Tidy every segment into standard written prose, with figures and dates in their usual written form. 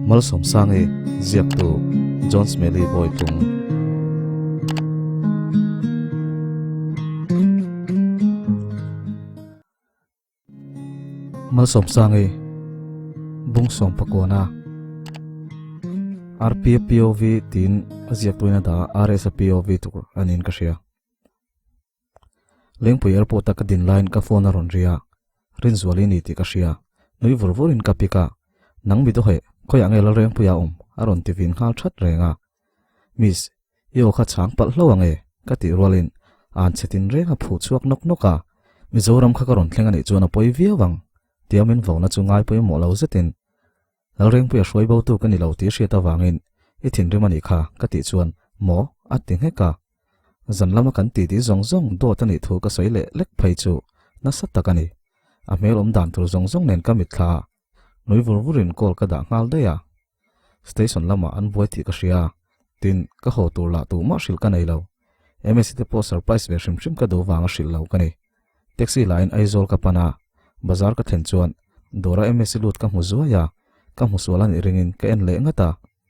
Malsawmsangi, Ziaktu, John Smelly Bawitlung. Malsawmsangi, Bungsawm Pakuana. RPPOV tiin a ziaktuin a dah a, RS a POV tur a niin ka hria. Lengpui airport a ka din laiin ka phone a rawn ri a, Rinzuali ni tih ka hria, nui vur vurin ka pick a, Nang mi dawheh, khawiah nge Lalrengpuia awm? a rawn ti vin nghal that reng a. Miss, i aw kha chhang palh hlo ang e, ka tih rualin an chhe tin reng a phuh chhuak nawk nawk a, Mizoram kha ka rawn thleng anih chuan a pawi viau ang, tia min vona chu ngai pawimawh lo zetin Lalrengpuia hruai bo tu ka ni lo tih hriat avangin i thinrim a nih kha ka tih chuan maw a ti nghek a. Zan lama kan titi zawng zawng dawt a nih thu ka sawi leh lek phei chu nasa tak a ni. A hmel awm dan tur zawng zawng nen ka mitthla a, nui vur vurin call ka dah nghal daih a. Station lamah an buai tih ka hria, tin ka haw tur lah tuhmah hrilh ka nei lo. Msi te pawh surprise ve hrim hrim ka duh vanga hrilh lo ka ni. Taxi lain Aizawl ka pan a, bazar ka thlen chuan dawra Msi lut ka hmu zuai a, ka hmu sual a nih ringin ka en leh ngat a.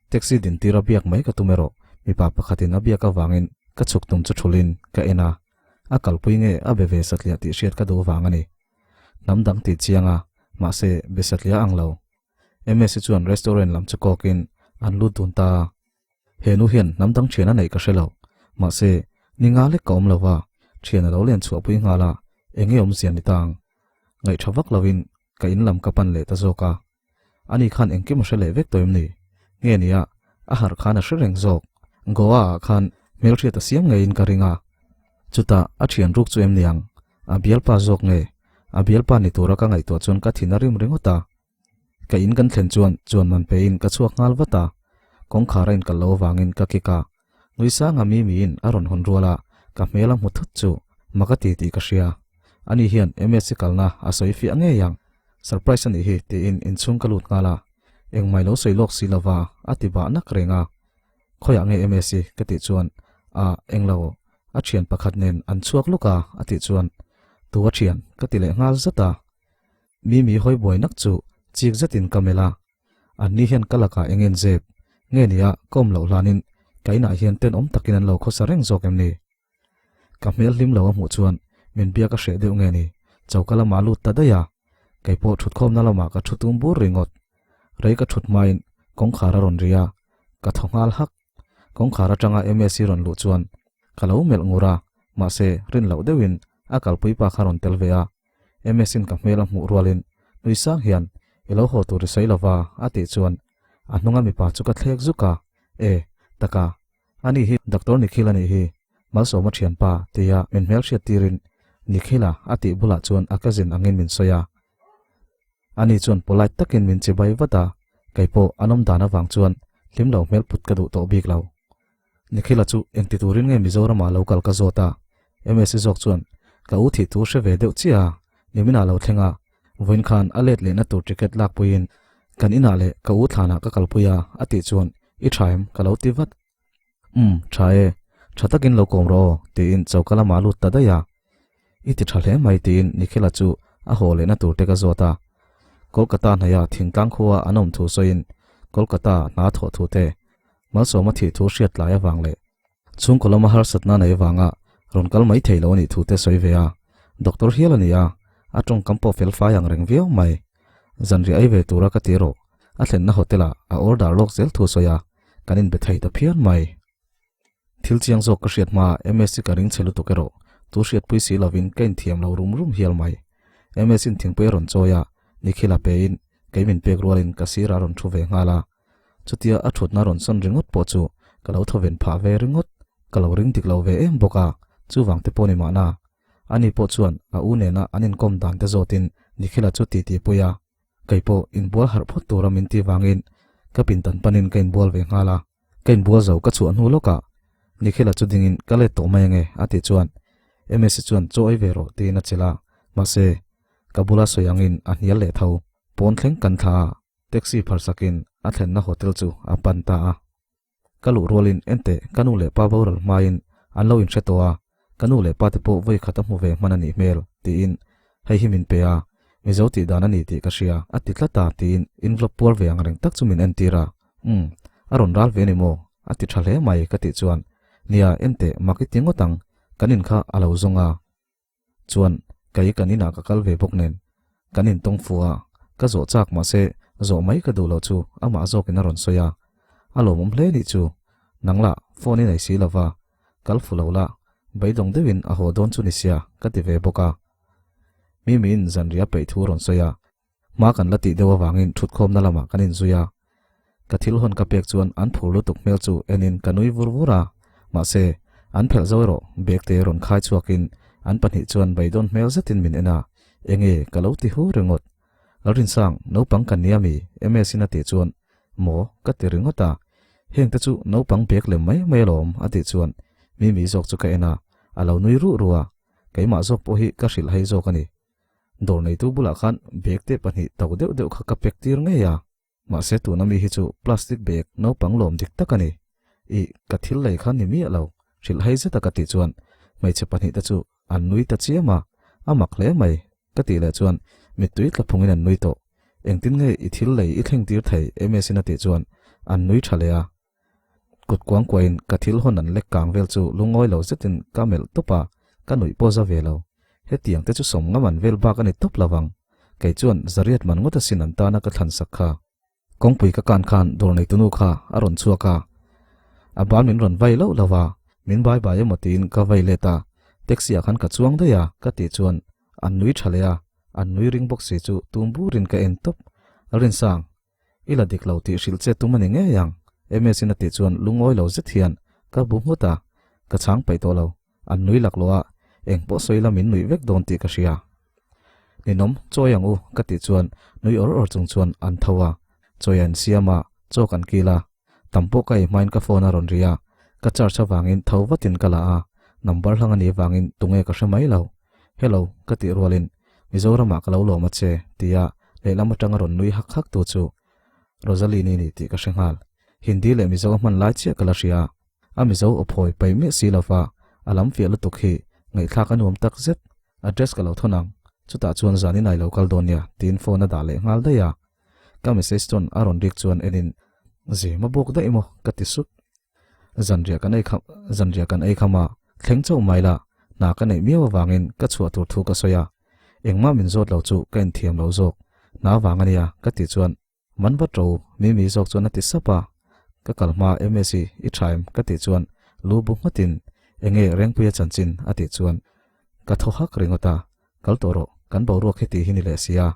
Taxi din tir a biak mai ka tum erawh mipa pakhatin a biak avangin ka chhuk tum chu thulin ka en a, a kalpui nge a be ve satliah tih hriat ka duh vang a ni. Hnam dang tih chiang a, mahse be satliah ang lo. Msi chuan restaurant lam chu kawkin an lut dun ta a. He nu hian hnam dang thian a neih ka hre lo. Mahse, ni nga lek ka awm lo va, thian a lo len chhuahpui nghal a, eng nge awmzia ni ta ang? Ngaihṭha vak lovin ka in lam ka pan leh ta zawk a. Ani khan engkim a hre leh vek tawh em ni? Nge nia, a harh khan a hre reng zawk. Goa ah khan hmelhriat a siam ngeiin ka ring a. Chutah a thian ruk chu em ni ang? A bialpa zawk nge? A bialpa ni tura ka ngaihtuah chuan ka thin a rim ringawt a. Ka in kan thlen chuan chuan man pein ka chhuak nghal vat a, kawngkhar a inkal lo avangin ka kick a. Nuisanga mi miin a rawn hawn rual a, ka hmel a hmu thut chu mak a ti tih ka hria. Ani hian MSc kalna a sawi fiah ngei ang. Surprise a nih hi tiin inchhung ka lut nghal a, engmai lo sawi lawk si lova a ti bah nak reng a. Khawiah nge MSc ka tih chuan a englo a thian pakhat nen an chhuak lawk a a tih chuan tu a thian ka ti leh nghal zat a. Mimi hawi buai nak chu chik zetin ka melh a, anni hian ka lakah eng en zep nge nia ka awm loh hlanin ka inah hian tenawm takin an lo khawsa reng zawk em ni? Ka hmel hlim lo a hmuh chuan min biak a hreh deuh nge ni? Choka lamah a lut ta daih a, kei pawh thutkhawmna lamah ka thu tum bur ringawt. Rei ka thut hmain kawngkhar a rawn ri a, ka thaw nghal hak. Kawngkhar atanga MSc rawn luh chuan ka lo melh ngur a, mahse rin loh deuhin a kalpui pa kha rawn tel ve a, MS-in ka hmel a hmuh rualin nui sang hian i lo haw tur i sawi lova a tih chuan a hnunga mipa chu ka thlek zuk a, E, taka, ani hi Doctor Nikhil a nih hi, Malsawma thianpa tia min hmelhriat tirin Nikhila a tih bulah chuan a cousin angin min sawi a. Ani chuan polite takin min chibai vat a, kei pawh an awm dan avang chuan hlim lo hmel put ka duh tawh bik lo. Nikhila chu engti turin nge Mizoramah lo kal ka zawt a, MSc zawk chuan ka u thih thu hre ve deuh chiah a, niminah lo thleng a, vawiin khan a let lehna tur ticket lakpuiin kan inah leh ka u thlanah ka kalpui a a tih chuan i tha em ka lo ti vat. Umm, tha e, tha takin lo kawm rawh aw tiin choka lamah a lut ta daih a. I ti tha hle mai tiin Nikhila chu a haw lehna tur te ka zawt a. Kolkata hnaia thingtlang khua an awm thu sawiin Kolkata hna thawh thu te Malsawma thih thu hriat tlai avang leh chhungkaw lama harsatna nei avanga rawn kal mai thei lo a nih thu te sawi ve a, doctor hial a ni a, a tawngkam pawh fel fai ang reng viau mai. Zanriah ei ve tura ka ti rawh, a thlenna hotel ah a order lawk zel thu sawi a, kan inbe thei ta phian mai. Thil chiang zawk ka hriat hma MSc ka ring chhe lutuk erawh tu hriatpui si lovin ka inthiam lo rum rum hial mai. MSc in thingpui a rawn chawi a, Nikhil a pein kei min pek rualin ka sirah a rawn thu ve nghal a, Chutia a thutna rawn sawn ringawt pawh chu ka lo thaw ven phah ve ringawt, ka lo ring dik lo ve em bawk a, chuvang te pawh ni mahna. Ani pawh chuan a u nena an inkawm dan te zawtin Nikhila chu titi pui a, kei pawh inbual harh phawt tura min tih vangin ka pindan panin ka inbual ve nghal a. Ka inbual zo ka chhuah hnu lawkah Nikhila chu dingin ka let tawh mai ange a tih chuan Msi chuan chaw ei ve rawh tiin a chelh a, mahse ka bula sawi angin a hnial leh tho. Pawn thleng kan thla a, Taxi pharsakin a thlenna hotel chu a pan ta a. Ka luh rualin enteh ka nu leh pa boral hmain an lo inhre tawh a, ka nu leh pa te pawh vawi khat a hmu ve hman a nih hmel tiin hei hi min pe a. Mizo tih dan a ni tih ka hria, a ti tlat a, tiin envelope puar ve ang reng tak chu min entir a. Umm, a rawn ral ve a ni maw? A ti tha hle mai, ka tih chuan, Nia, enteh, mak i ti ngawt ang, kan in kha a lo zawng a. Chuan, kei kan inah ka kal ve bawk nen, kan intawng fu a, ka zawh chak mahse zawh mai ka duh loh chu amah zawkin a rawn sawi a. A lawmawm hle nih chu, nang lah phone i nei si lova, kal fu lo la, beidawng deuhin a haw dawn chu ni sia, ka ti ve bawk a. Mimiin zanriah peih thu rawn sawi a, hma kan la tih deuh avangin thutkhawmna lamah kan inzui a. Ka thil hawn ka pek chuan an phur lutuk hmel chu enin ka nui vur vur a, mahse, an phelh zo erawh bag te rawn khai chhuakin an pahnih chuan beidawn hmel zetin min en a, enge ka lo ti hu ringawt. Lalrinsang, naupang kan nia mi? MS-in a tih chuan, Maw? ka ti ringawt a, heng te chu naupang bag lem mai mai alawm a tih chuan Mimi zawk chu ka en a, a lo nui ruh ruh a, keimah zawk pawh hi ka hrilh hei zawk a ni. Dawr neitu bulah khan bag te pahnih to deuh deuh kha ka pack tir ngei a, mahse tuna mi hi chu plastic bag naupang lawm dik tak a ni. Ih, ka thil lei kha ni miah lo, hrilh hei zeta ka tih chuan hmeichhe pahnih te chu an nui ta chiam a, a mak hle mai ka tih leh chuan mittui tla phungin an nui tawh. Engtin nge i thil lei i thleng tir thei MS-in a tih chuan an nui tha leh a. Kut kuang kuahin ka thil hawn an lek kang vel chu lungawi lo zetin ka melh tawp a, ka nuih pawh za ve lo. Hetiang te chu sawm ngam an vel bak a ni tawp lo vang. Kei chuan zariat man ngawt asin an tana ka thlan sak kha. Kawngpui ka kan khan dawr neitunu kha a rawn chhuak a, a ban min rawn vai loh lo a, min bai bai emaw tiin ka vai let a, taxi ah khan ka chuang daih a ka tih chuan an nui tha leh a, an nui ring bawk si chu tum burin ka en tawp. Rinsang, I la dik lo tih hrilh che tum a ni ngei ang, MS-in a tih chuan lungawi lo zet hian ka bu nghut a, ka chhang peih tawh lo, an nui laklawh a, eng pawh sawi la min nuih vek dawn tih ka hria. Ninawm, chawi ang u, ka tih chuan nui awr awr chung chuan an tho a, chawi an siam a, chaw kan kil a, tam pawh ka ei hmain ka phone a rawn ri a, ka charge avangin tho vatin ka la a, number hlang a nih avangin tunge ka hre mai lo. Hello, ka tih rualin Mizoramah ka lo lawm a che, tia lehlam atanga rawn nui hak hak tu chu Rosaline-i ni tih ka hre nghal. Hindi leh Mizo a hman lai chiah ka la hria. A Mizo aw phawi pai miah si lova a lam fiah lutuk hi ngaihthlak a nuam tak zet. Address ka lo thawn ang, chutah chuan zanin ai lo kal dawn nia, tiin phone a dah leh nghal daih a. Ka message chuan a rawn rik chuan enin, Zem a bawk daih maw? ka ti sup. Zanriah kan ei kham zanriah kan ei kham a, thleng chauh mai la, hna ka neih miau avangin ka chhuah tur thu ka sawi a, engmah min zawt lo chu ka inthiam lo zawk, hna vang a nia ka tih chuan man va ṭo mi mi zawk chuan a ti sap a, ka kal hma MS i i ṭha em ka tih chuan lu bu nghatin enge Rengpuia chanchin a tih chuan ka thaw hak ringawt a, Kal tawh rawh, kan boruak hi tih hi ni leh sia,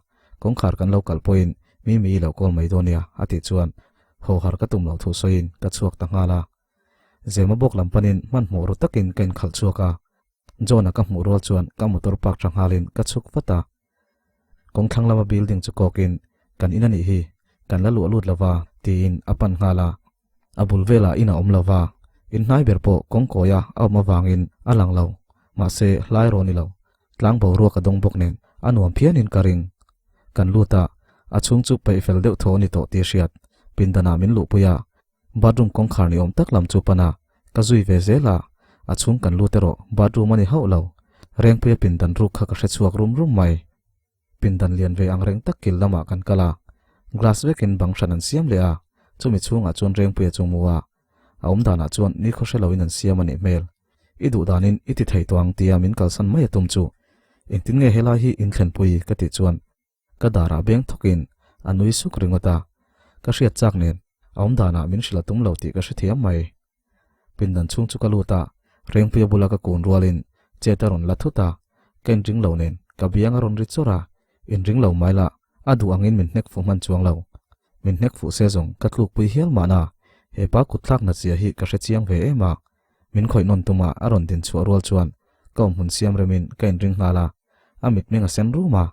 kawngkhar kan lo kal pawhin mi mi i lo call mai dawn nia, a tih chuan haw har ka tum loh thu sawiin ka chhuak ta nghal a. Zema bawk lam panin hmanhmawh ru takin ka inkhalh chhuak a, John-a ka hmuh rual chuan ka motor park tha nghalin ka chhuk vat a. Kawngthlang lama building chu kawkin, Kan in a nih hi, kan la luah lut lova, tiin a pan nghal a. A bul velah in a awm lo va, in hnai ber pawh kawngkawia a awm avangin a lang lo, mahse hlai rawn i lo, tlang boruak a dawng bawk nen a nuam phianin ka ring. Kan lut a, a chhung chu peih fel deuh thaw a ni tawh tih hriat, pindanah min luhpui a, bathroom kawngkhar ni awm tak lam chu pan a, ka zui ve zel a, a chhung kan lut erawh bathroom a ni hauh lo, Rengpuia pindan ruk kha ka hre chhuak rum rum mai. Pindan lian ve ang reng tak kil lamah kan kal a, glass vekin bang hran an siam leh a, chumi chhungah chuan Rengpuia chu mu a, a awm danah chuan nikhaw hre loin an siam a nih hmel. I duh danin i ti thei tawh ang tia min kalsan mai a tum chu engtin nge helai hi in thlenpui ka tih chuan ka darah beng thawkin a nui suk ringawt a, ka hriat chak nen a awm danah min hrilh a tum lo tih ka hrethiam mai. Pindan chhung chu ka lut a, Rengpuia bula ka kun rualin chet a rawn la thut a, ka inring lo nen ka biang a rawn ri chawrh a, inring lo mai la, a duh angin min hnek fuh hman chuang lo. Min hnek fuh se zawng ka tlukpui hial mahna, he pa kutthlak nat zia hi ka hre chiang ve em a, min khawih nawn tuma a rawn din chhuah rual chuan ka awmhmun siam remin ka inring nghal a, a mitmeng a sen rum a,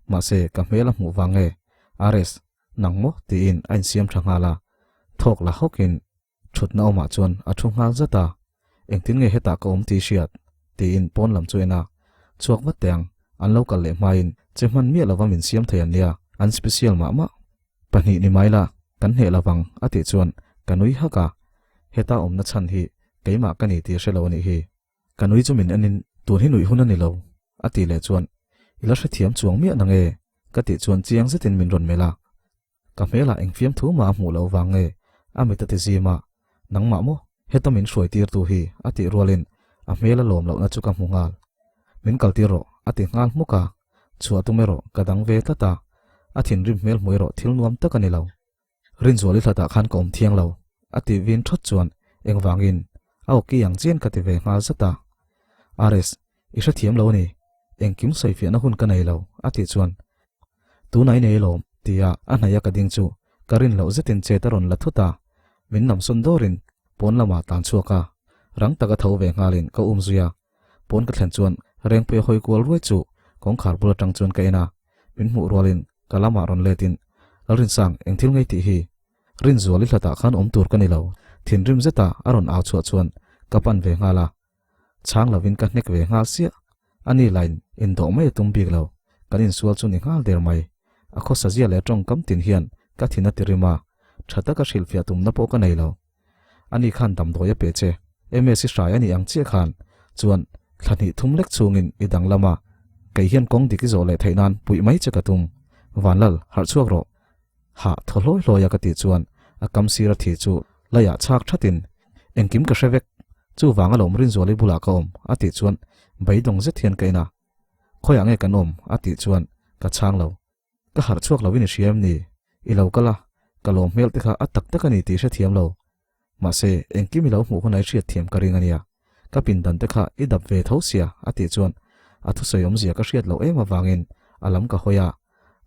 mahse ka hmel a hmuh vang nge, RS, nang maw tiin a insiam tha nghal a, thawk la hawkin Thutna awmah chuan a thu nghal zat a, Engtin nge hetah ka awm tih hriat? tiin pawn lam chu en a, Chhuak vat teh ang, an lo kal leh hmain che hman miah lova min siam thei an nia, an special mah mah. Pahnih ni mai la, kan hneh lovang a tih chuan ka nui hak a, heta awmna chhan hi keimah ka ni tih hre lo a nih hi. Ka nui chu min enin tun hi nuih hun a ni lo a tih leh chuan I la hrethiam chuang miah na nge? Ka tih chuan chiang zetin min rawn melh a. Ka hmelah eng fiamthu mah a hmuh loh vang nge a mit a ti zim a, Nangmah maw? Heta min hruai tirtu hi a tih rualin a hmel a lawm lohna chu ka hmu nghal. Min kal tir rawh a ti nghal hmuk a, chhuah tum erawh ka dang ve tlat a, a thinrim hmel hmu erawh thil nuam tak a ni lo. Rinzuali hlatah khan ka awm thiang lo a tih vin thawt chuan engvangin a awki ang chian ka ti ve nghal zat a. RS, i hrethiam lo a ni, engkim sawifiahna hun ka nei lo a tih chuan Tunah i nei alawm tia a hnaih a ka ding chu ka rin loh zetin chet a rawn la thut a, min namsawn dawrin pawn lamah tlan chhuak a, rang taka tho ve nghalin ka um zui a. Pawn ka thlen chuan Rengpui a hawi kual ruai chu kawngkhar bul atang chuan ka en a, min hmuh rualin ka lamah rawn letin, Lalrinsang, eng thil ngei tih hi? Rinzuali hlatah khan awm tur ka ni lo, thinrim zeta a rawn au chhuah chuan ka pan ve nghal a. Chhang lovin ka hnek ve nghal siah. A ni lain indawh mai a tum bik lo, kan insual chu ni nghal der mai. A khawsa zia leh a tawngkam tin hian ka thin a ti rim a, tha taka hrilhfiah tumna pawh ka nei lo. Ani khan damdawi a pe che, MS i hrai a nih ang chiah khan chuan thla hnih thum lek chhungin i danglam a, kei hian kawng dik i zawh leh theih nan puih mai che ka tum. Vanlal, harh chhuak rawh. Hah, thaw hlawi hlawi a ka tih chuan a kam sir a thi chu laiah chhak thatin, Engkim ka hre vek, chuvang alawm Rinzuali bulah ka awm a tih chuan beidawng zet hian ka en a. Khawiah nge kan awm? a tih chuan ka chhang lo. Ka harh chhuak lo in i hria em ni? I lo kal a, ka lawm hmel te kha a tak tak a ni tih i hrethiam lo. Mahse, engkim i lo hmuh hunah i hriat thiam ka ring a nia. Ka pindan te kha i dap ve tho sia a tih chuan a thusawi awmzia ka hriat loh em avangin a lam ka hawi a,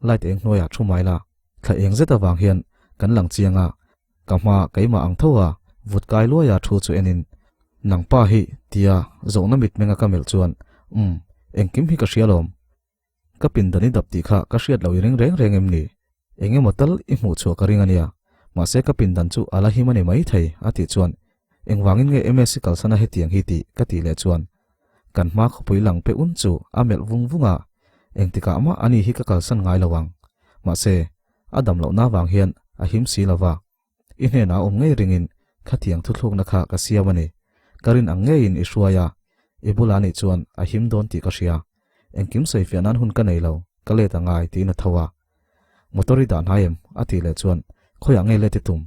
light eng hnuaiah thu mai la. Thla eng zet avang hian kan lang chiang a, ka hma keimah ang tho a vut kai luai a thu chu enin, Nang pa hi tia zawhna mitmeng a ka melh chuan, Umm, engkim hi ka hria lawm. Ka pindan i dap tih kha ka hriat loh i ring reng reng em ni? Eng emaw tal i hmuh chhuah ka ring a nia. Mahse ka pindan chu a la him a ni mai thei a tih chuan engvangin nge MS i kalsan a hetiang hi tih ka tih leh chuan kan hma khawpui lang pe un chu a melh vung vung a, engtikah mah ani hi ka kalsan ngai lo ang. Mahse a dam lohna vang hian a him si lova. I hnenah awm ngei ringin khatiang thuthlukna kha ka siam a ni. Ka rin ang ngeiin i hruai a, i bulah nih chuan a him dawn tih ka hria. Engkim sawifiah nan hun ka nei lo, ka let a ngai tiin a tho a. Motor i dah hnai em? a tih leh chuan khawiah nge let i tum?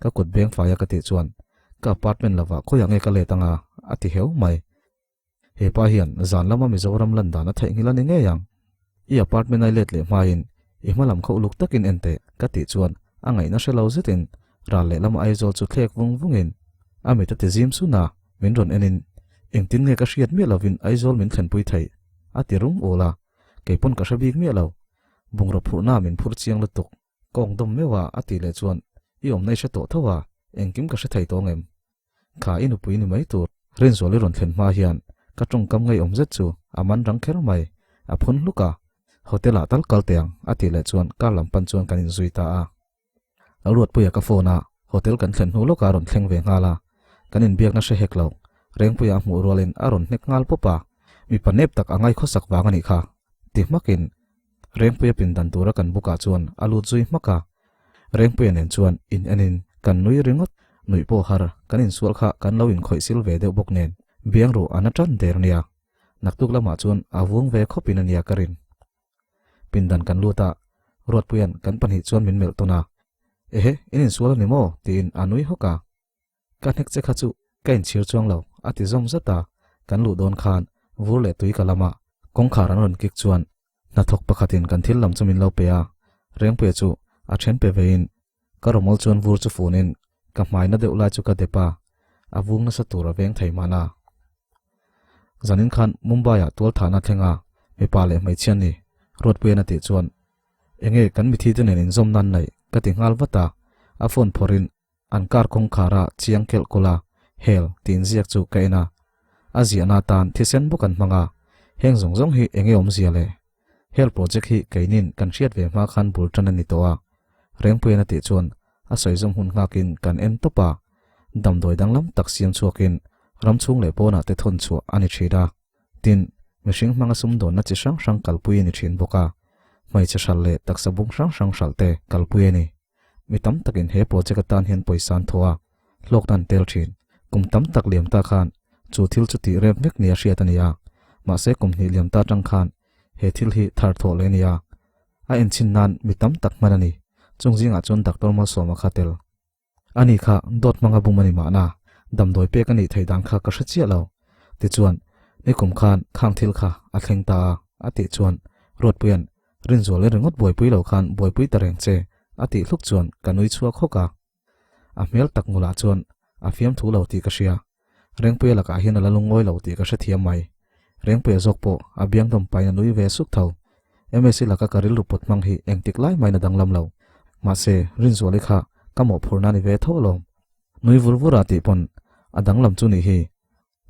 Ka kut beng fai a ka tih chuan ka apartment lovah khawiah nge ka let anga? a ti heu mai. He pa hian zan lama Mizoram lan dan a theihnghilh a ni ngei ang. I apartment ai let leh hmain i hma lam kha uluk takin en teh ka tih chuan a ngaihna hre lo zetin ral lehlam Aizawl chu thlek vung vungin a mit a ti zim sun a, min rawn enin engtin nge ka hriat miah lovin Aizawl min thlenpui theih a ti rum ul a, keipawn ka hre bik miah lo. Bungraw phurhna min phur chiang lutuk. Kawng dawm meuh a a tih leh chuan i awmna i hre tawh tho a, engkim ka hre thei tawh ngem? Kha i nupui ni mai tur. Rinzuali rawn thlen hma hian ka tawngkam ngeiawm zet chu a man rang kher mai, a phun hluk a. Hotel ah tal kal teh ang a tih leh chuan car lam pan chuan kan inzui ta a. Lalruatpuia ka phone a, hotel kan thlen hnu lawkah a rawn thleng ve nghal a. Kan inbiakna hre hek lo, Rengpuia a hmuh rualin a rawn hnek nghal pawp a. Mipa nep tak a ngai khawsak vang a nih kha ti hmakin Rengpuia pindan tura kan bukah chuan a lut zui hmak a. Rengpuia nen chuan in enin kan nui ringawt, nuih pawh har, kan insual kha kan lo inkhawih sil ve deuh bawk nen biang ruh a na tan der nia. Naktuk lamah chuan a vung ve khawpin a nia ka rin. Pindan kan lut a, Ruatpuia'n kan pahnih chuan min melh tawn a, Ehe, in insual a ni maw? tiin a nui hawk a. Ka hnek che kha chu ka inchhir chuang lo, a ti zawm zat a, kan luh dawn khan vur leh tui ka lam a, kawngkhar an rawn kik chuan hnathawk pakhatin kan thil lam chu min lo pe a, Rengpuia chu a then pe veiin ka rawmawl chuan vur chu funin ka hmai na deuh lai chu ka dep a, a vung nasa tur a veng thei mahna. Zanin khan Mumbai-ah tualthahna thleng a, mipa leh hmeichhia ni, Ruatpuian a tih chuan enge kan mithi te nen inzawm nan naih ka ti nghal vat a, a phone phawrhin An car kawngkhar a chiang kelh kawlh a, hel tih inziak chu ka en a. A ziahna atan thisen bawk an hmang a, heng zawng zawng hi enge awmzia le? Hel project hi keinin kan hriat ve hma khan bul tan a ni tawh a, Rengpuian a tih chuan a sawi zawm hun nghakin kan en tawp a, damdawi danglam tak siam chhuakin ram chhung leh pawnah te thawn chhuah a ni thin a. Tin, mihring hmanga sumdawnna chi hrang hrang kalpui a ni thin bawk a, hmeichhe hralh leh taksa bung hrang hrang hralh te kalpui a ni. Mi tam takin he project atan hian pawisa an thaw a, hlawkna an tel thin. Kum tam tak liam ta khan chu thil chu tih rep vek nia hriat a ni a, mahse kum hnih liam ta atang khan he thil hi thar thawh leh a ni a. A enchhin nan mi tam tak hman a ni. Chung zingah chuan Doctor Malsawma kha tel. Ani kha dawt hmanga bum a ni mahna, damdawi pek a nih theih dan kha ka hre chiah lo. Tichuan, nikum khan khang thil kha a thleng ta a, a tih chuan Ruatpuia'n Rinzualin ringawt buaipui lo khan buaipui ta reng che, a tih hluk chuan ka nui chhuak hawk a. A hmel tak ngulah chuan a fiamthu lo tih ka hria. Rengpuia lakah hian a la lungawi lo tih ka hrethiam mai. Rengpuia zawk pawh a biang dawm pain a nui ve suk tho. Msi laka ka rilru put hmang hi engtik lai main a danglam lo. Mahse, Rinzuali kha ka mawhphurna a ni ve tho alawm. Nui vur vur a tih pawn a danglam chu nih hi.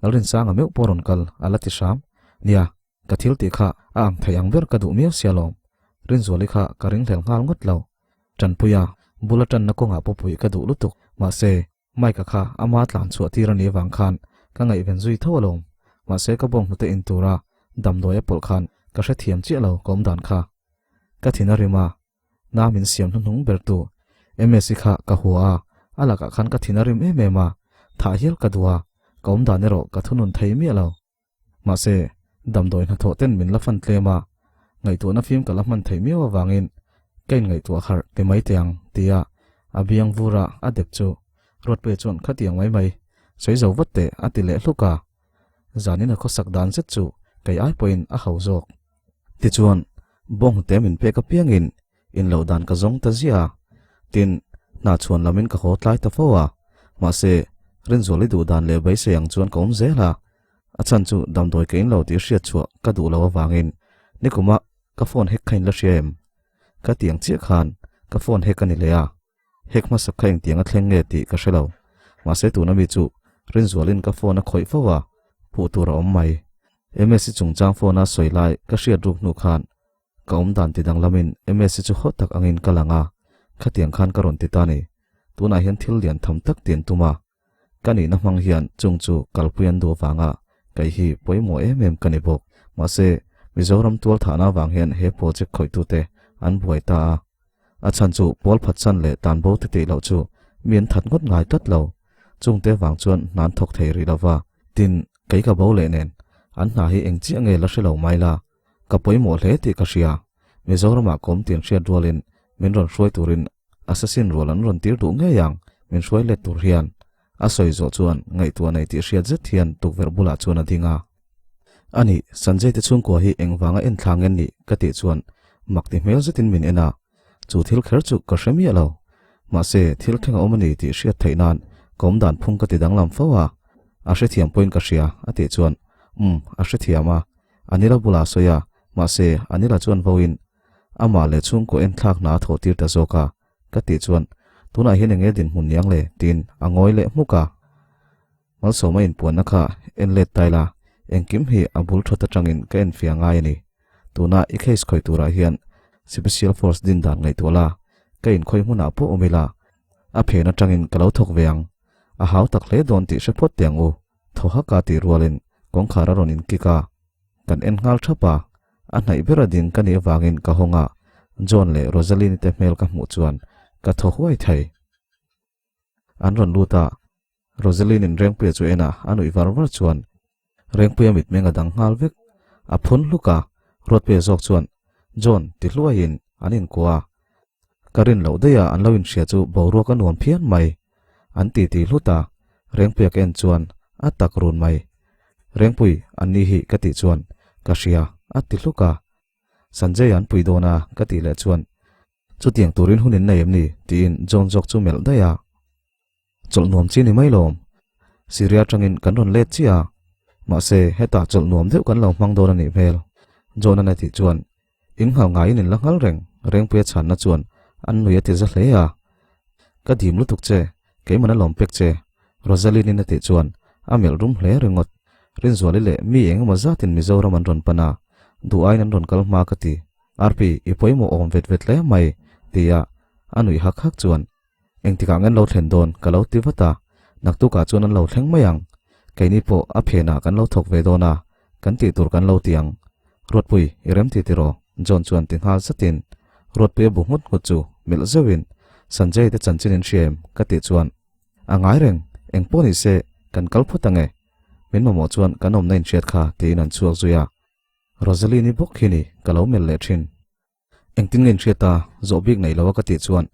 Lalrinsanga meuh pawh rawn kal a la ti hram. Nia, Ka thil tih kha a ang thei ang ber ka duh miau sia lawm. Rinzuali kha ka ringhlel nghal ngawt lo. Tanpuia bula tanna kawngah pawh puih ka duh lutuk. Mahse, Mike-a kha ama tlan chhuah tir a nih avang khan ka ngaihven zui tho alawm. Mahse ka bawng hnute in tura damdawi a pawlh khan ka hrethiam chiah lo ka awm dan kha. Ka thin a rim a, na min siam hnuhnung ber tu Msi kha ka hua a, a lakah khan ka thin a rim em em a, thah hial ka duh a, ka awm dan erawh ka thunun thei miah lo. Mahse, damdawi hnathawh ten min la fan tlem a, ngaihtuahna fim ka la hman theih miau avangin ka inngaihtuah harh ti mai teh ang tia a biang vura a dep chu Ruatpuia chuan khatiang mai mai sawi zo vat teh a ti leh hluk a, zanin a khawsak dan zet chu kei ai pawhin a hau zawk. Tichuan, bawnghnute min pek apiangin inloh dan ka zawng ta ziah a, tin, hna chhuan lamin ka haw tlai ta fo a, mahse, Rinzuali duh dan leh beisei ang chuan ka awm zel a, a chhan chu damdawi ka inlo tih hriat chhuah ka duh lo avangin nikuma ka phone hack kha in la hria em? Ka tiang chiah khan ka phone hack a ni leh a, hack hmasak kha engtiang a thleng nge tih ka hre lo, mahse tuna mi chu Rinzualin ka phone a khawih fo a, phuh tur a awm mai. Msi chungchang phone a sawi lai ka hriat ruk hnu khan Ka awm dan ti danglamin Msi chu haw tak angin ka lang a, khatiang khan ka rawn ti ta ni. Tunah hian thil lian tham tak ti an tum a, ka nihna hmang hian chung chu kalpui an duh avanga kei hi pawimawh em em ka ni bawk. Mahse, Mizoram tual thahna avang hian he project khawihtute an buai ta a. A chhan chu pawl phatsan leh tanbo te tih loh chu mi an that ngawt ngai tlat lo. Chungte avang chuan hna an thawk thei rih lova. Tin, kei ka bo leh nen an hna hi eng chiah nge la hre lo mai la. Ka pawimawh hle tih ka hria. Mizoramah ka awm tih an hriat rualin min rawn hruai turin assassin rual an rawn tir duh ngei ang, min hruai let tur hian. A sawi zawh chuan ngaihtuah nei tih hriat zet hian tukverh bulah chuan a ding a. Ani, Sanjay te chhungkua hi engvanga en thla nge nih ka tih chuan mak ti hmel zetin min en a. Chu thil kher chu ka hre miah lo. Mahse, thil thleng a awm a ni tih hriat theih nan ka awm dan phung ka ti danglam fo a. A hrethiam pawhin ka hria, a tih chuan, Umm, a hrethiam a. Anila bulah a sawi a, mahse, Anila chuan vawiin amah leh chhungkaw en thlak hna a thawh tir ta zawk a, ka tih chuan, Tunah hian enge dinhmun niang le? tiin a ngawi leh hmuk a. Malsawma inpuanna kha en let ta ila, engkim hi a bul that atangin ka enfiah ngai a ni. Tuna i case khawih turah hian Special Force din dan ngaihtuah la, ka inkhawih hmunah pawh awm ila, a phen atangin ka lo thawk ve ang. A hau tak hle dawn tih hre phawt teh ang u. Thaw hak a tih rualin kawngkhar a rawn inkik a, kan en nghal thap a, a hnaih ber a ding ka nih avangin ka hawng a, John leh Rosaline te hmel ka hmuh chuan ka thaw huai thei. An rawn lut a, Rosaline in Rengpuia chu en a, a nuih var var chuan Rengpuia mitmeng a dang nghal vek, a phun hluk a, Ruatpuia zawk chuan John ti hluaiin an inkuah a, ka rin loh daih a an lo inhria chu boruak a nuam phian mai. An ti ti hlut a, Rengpuia ka en chuan a tak run mai. Rengpui, an ni hi ka tih chuan ka hria a ti hluk a. Sanjay an pui dawn a ka tih leh chuan chutiang turin hun in nei em ni tiin John zawk chu melh daih a. Chawlh nuam chi ni mai lawm. Syria atangin kan rawn let chiah a, mahse hetah chawlh nuam deuh kan lo hmang dawn a nih hmel. John an a tih chuan Inghal ngaiin in la nghal reng, Rengpuia chhanna chuan an nui a ti za hle a. Ka dim lutuk che, keiman a lawm pek che, Rosaline-in a tih chuan a melh rum hle ringawt. Rinzuali leh mi eng emaw zatin Mizoram an rawn pan a, duh aiin an rawn kal hma ka ti. Arpi, i pawimawh awm vet vet hle mai, tia a nuih hak hak chuan Engtikah nge an lo thlen dawn ka lo ti vat a, naktukah chuan an lo thleng mai ang. Keini pawh a phenah kan lo thawk ve dawn a, kan tih tur kan lo ti ang. Ruatpui, i rem ti tiraw? John chuan ti nghal zatin Ruatpui a bu nghut nghut chu melh zeuhin, Sanjay te chanchin in hria em? ka tih chuan, A ngai reng, eng pawh ni se, kan kal phawt ange. Min mamawh chuan kan awmna in hriat kha tiin an chhuak zui a. Rosaline-i bawk hi ni ka lo melh leh thin. Engtin nge in hriat a, zawh bik nei lo a ka tih chuan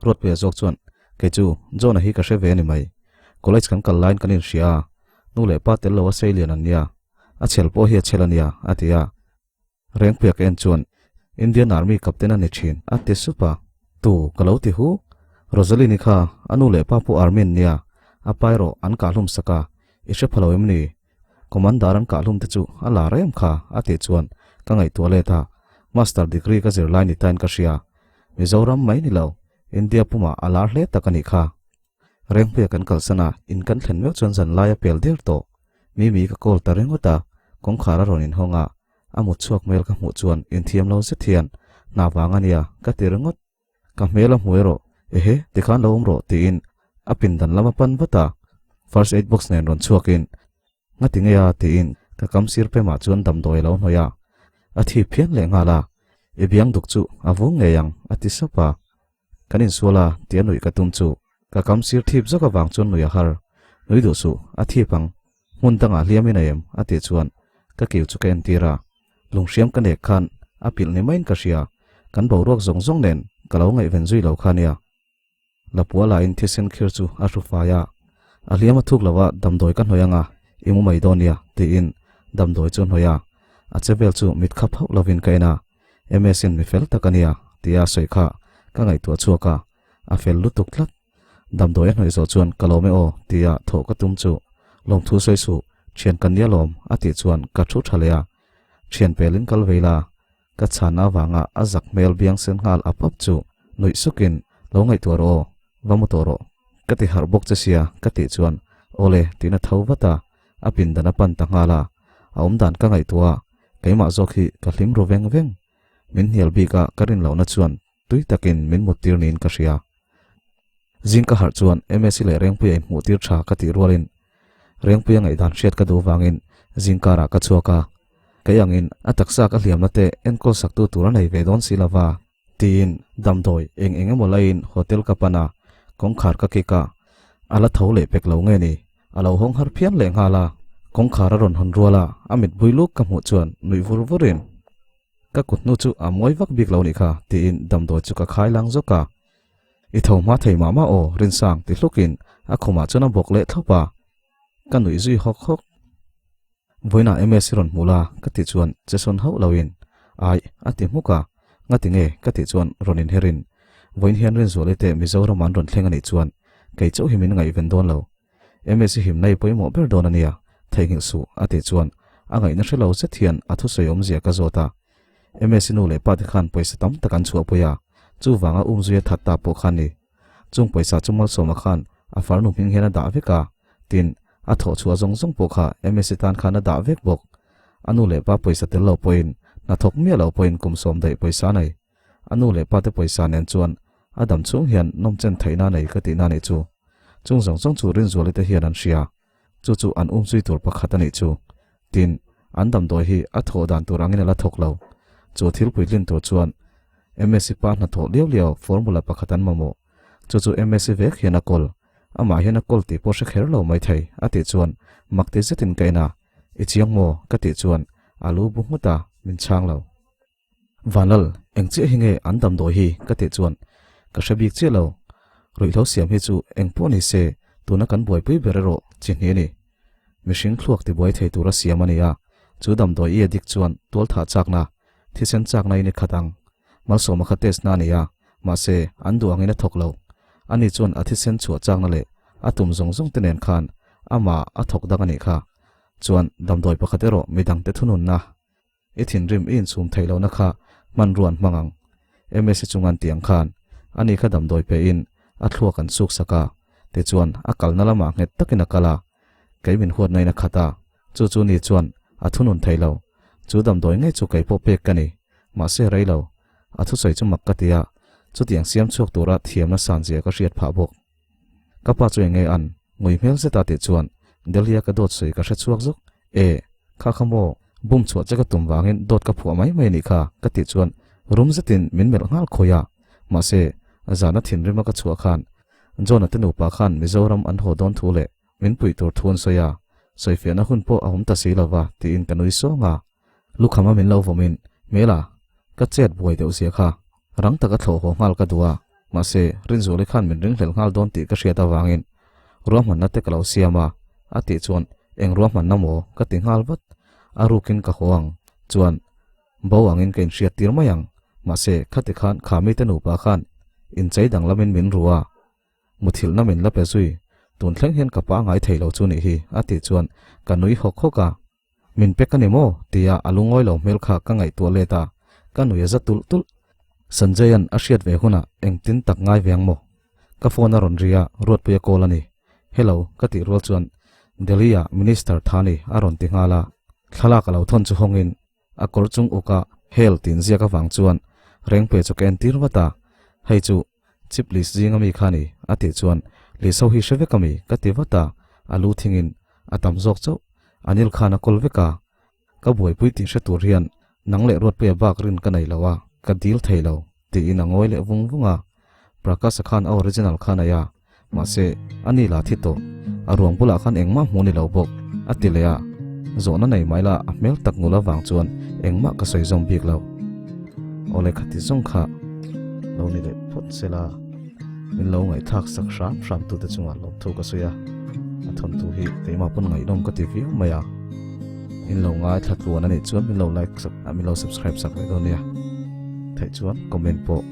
Ruatpuia zawk chuan, Kei chu John-a hi ka hre ve a ni mai. College kan kal laiin kan inhria a, nu leh pa tel lo a sei lian an nia. A chhel pawh hi a chhel a nia, a ti a. Rengpuia ka en chuan, Indian Army captain a ni thin, a ti sup a. Tu ka lo ti hu. Rosaline-i kha a nu leh pa pawh Army an nia, a pa erawh an kahhlum sak a, i hre pha lo em ni? Commander an kahhlum te chu a lar em kha a tih chuan ka ngaihtuah let a, Master degree ka zir lai ni tain ka hria. Mizoram mai ni lo, India pumah a lar hle tak a nih kha. Rengpuia kan kalsan a, in kan thlen meuh chuan zan lai a pel der tawh. Mimi ka call ta ringawt a, kawngkhar a rawn inhawng a, a mut chhuak hmel ka hmuh chuan inthiam lo zet hian hna vang a nia ka ti ringawt. Ka hmel a hmu erawh, Ehe, tikhan lo awm rawh, tiin a pindan lam a pan vat a. First aid box nen rawn chhuakin, Ngati nge a? tiin ka kam sir pemah chuan damdawi a lo hnawih a. A thi phian leh nghal a, I biang duk chu a vung ngei ang, a ti sap a. Kan insual a, tia nuih ka tum chu ka kam sir thip zawk avang chuan nuih a har. Nui duh suh, a thip ang. Hmun dangah hliam in a em? a tih chuan ka kiu chu ka entir a. Lunghriam ka nek khan a pilh ni maiin ka hria, kan boruak zawng zawng nen ka lo ngaihven zui lo kha nia. Lapua lahin thisen khir chu a hru fai a, a hliam a thuk lo a damdawi ka hnawih anga i mu mai dawn nia tiin damdawi chu a hnawih a, a che vel chu mit khap hauh lovin ka en a, MS-in mi fel tak a nia tia a sawi kha ka ngaihtuah chhuak a, a fel lutuk tlat. Damdawi a hnawih zawh chuan ka lawm e aw tia thawh ka tum chu lawmthu sawi suh, thian ka nia lawm a tih chuan ka thu tha leh a, thian pelin kal vei la, ka chhan avanga a zak hmel biang sen nghal ap ap chu nuih sukin lo ngaihtuah rawh aw, va mu tawh rawh, ka ti harh bawk che sia ka tih chuan awle tiin a tho vat a, a pindan a pan ta nghal a, a awmdan ka ngaihtuah a, keimah zawk hi ka hlim ru veng veng, min hnial bik a ka rin lohna chuan Tui takin min muttir niin ka hria. Zing ka harh chuan MSc leh Rengpuia inhmuhtir tha ka tih rualin Rengpuia ngaihdan hriat ka duh vangin zing karah ka chhuak a. Kei angin a taksa ka hliamna te enkawl saktu tur a nei ve dawn si lova tiin damdawi eng eng emaw laiin hotel ka pan a, kawngkhar ka kik a, a la tho leh pek lo nge ni, a lo hawng har phian leh nghal a. Kawngkhar a rawn hawn rual a, a mitbui luk ka hmuh chuan nuih vur vurin. Ka kut hnu chu a mawi vak bik lo nih kha tiin damdawi chu ka khai lang zawk a. I tho hma thei mah mah aw Rinsang ti hlukin a khumah chuan a bawk leh thlawp a. Ka nuih zui hawk hawk. Vawiinah MS i rawn hmu la ka tih chuan che sawn hauh loin ai a ti hmuk a. Ngati nge ka tih chuan rawn inherin vawiin hian Rinzuali te Mizoram an rawn thleng a nih chuan kei chauh hi min ngaihven dawn lo. MS i himna i pawimawh ber dawn a nia, theihnghilh suh, a tih chuan a ngaihna hre lo zet hian a thusawi awmzia ka zawt a. MS i nu leh pa te khan pawisa tam tak an chhuahpui a, chuvanga umzui a that ta pawh kha a ni. Chung pawisa chu Malsawma khan a farnu hming hian a dah vek a, tin, a thawh chhuah zawng zawng pawh kha MS i tan khan a dah vek bawk. A nu leh pa pawisa tel lo pawhin, hnathawk miah lo pawhin kum sawm daih pawisa a nei. A nu leh pa te pawisa nen chuan a dam chhung hian nawmchen theihna a nei ka tihna a nih chu. Chung zawng zawng chu Rinzuali te hian an hria. Chu chu an umzui tur pakhat a nih chu. Tin, an damdawi hi a thawh dan tur angin a la thawk lo. Chu thil puitlin tur chuan MSc pa hnathawh liau liau formula pakhat an mamawh. Chu chu MSc vek hian a kawl. Amah hian a kawl tih pawh hre kher lo maithei a tih chuan mak ti zetin ka en a. I chiang maw? ka tih chuan a lu bu nghut a, min chhang lo. Vanlal, eng chiah hi nge an damdawi hi ka tih chuan ka hre bik chiah lo. Ruihhlo siam hi chu eng pawh ni se tuna kan buaipui ber erawh chi hnih a ni. Mihring thluak tibuai thei tura siam a ni a, chu damdawi i addict chuan tualthah chakna, thisen chakna in i khat ang. Malsawma kha test na a ni a, mahse an duh angin a thawk lo. Ani chuan a thisen chhuah chakna leh a tum zawng zawng te nen khan amah a thawk dang a nih kha. Chuan damdawi pakhat erawh midangte thununna I thinrim i inchhum theih lohna kha hmanrua an hmang ang. Msa chung an tih ang khan ani kha damdawi pe in a thluak an suk sak a, tichuan a kalna lamah nghet takin a kal a, kei min huatna in a khat a, chu chu ni chuan a thunun thei lo. Chu damdawi ngei chu kei pawh pek ka ni, mahse rei lo. A thusawi chu mak ka ti a, chutiang siam chhuak tura thiamna san zia ka hriat phah bawk. Ka pa chu enge an ngui hmel zet a tih chuan Delhi a ka dawt sawi ka hre chhuak zuk. E, kha kha maw, bum chhuah che ka tum vangin dawt ka phuah mai mai anih kha ka tih chuan rum zetin min melh nghal khawi a. Mahse, zana thinrim a ka chhuah khan John-a te nupa khan Mizoram an haw dawn thu leh min puih tur thu an sawi a, sawifiahna hun pawh a awm ta si lova tiin ka nui sawng a. Lukhama min lo vawmin, Hmela, ka chet buai deuh zia kha. Rang taka thlawh haw nghal ka duh a, mahse Rinzuali khan min ringhlel nghal dawn tih ka hriat avangin ruahmanna te ka lo siam a, a tih chuan eng ruahmanna maw ka ti nghal vat. A rukin ka haw ang chuan bo angin ka inhriat tir mai ang, mahse khati khan kha mite nupa khan inchei danglamin min ru a, Muthilhna min la pe zui, tun thleng hian ka pa ngai thei lo chu nih hi, a tih chuan ka nui hawk hawk a. Min pek a ni maw? tia a lungawi lo hmel kha ka ngaihtuah let a, ka nui a za tulh tulh. Sanjay-a'n a hriat ve hunah engtin tak ngai ve ang maw? Ka phone a rawn ri a, Ruatpuia call a ni. Hello, ka tih rual chuan Delhi-ah Minister Thani a rawn ti nghal a, thlalak a lo thawn chu hawngin A kawr chung uk a hel tin ziak avang chuan Rengpuia chu ka entir vat a, Hei chu chip list zing ami kha ni a tih chuan list ho hi hre vek ami ka ti vat a, a lu thingin a tam zawk chauh Anil khan a kawl vek a, ka buaipui tih hre tur hian nang leh Ruatpuia bak rin ka nei lo a, ka dil thei lo tiin a ngawi leh vung vung a, Prakasa khan a original kha nei a, Mahse, a ni la thi tawh. A ruang bulah khan engmah hmu ni lo bawk, a ti leh a. Zawhna nei mai la a hmel tak ngul avang chuan engmah ka sawi zawm bik lo. Awle khati zawng kha lo ni leh phawt se la, min lo ngaihthlak sak hram hram tute chungah lawmthu ka sawi a. A thawnthu hi keimah pawn ngaihnawm ka ti viau mai a. In lo ngaithla tluan a nih chuan min lo like sak a, min lo subscribe sak leh dawn nia. Theih chuan comment pawh.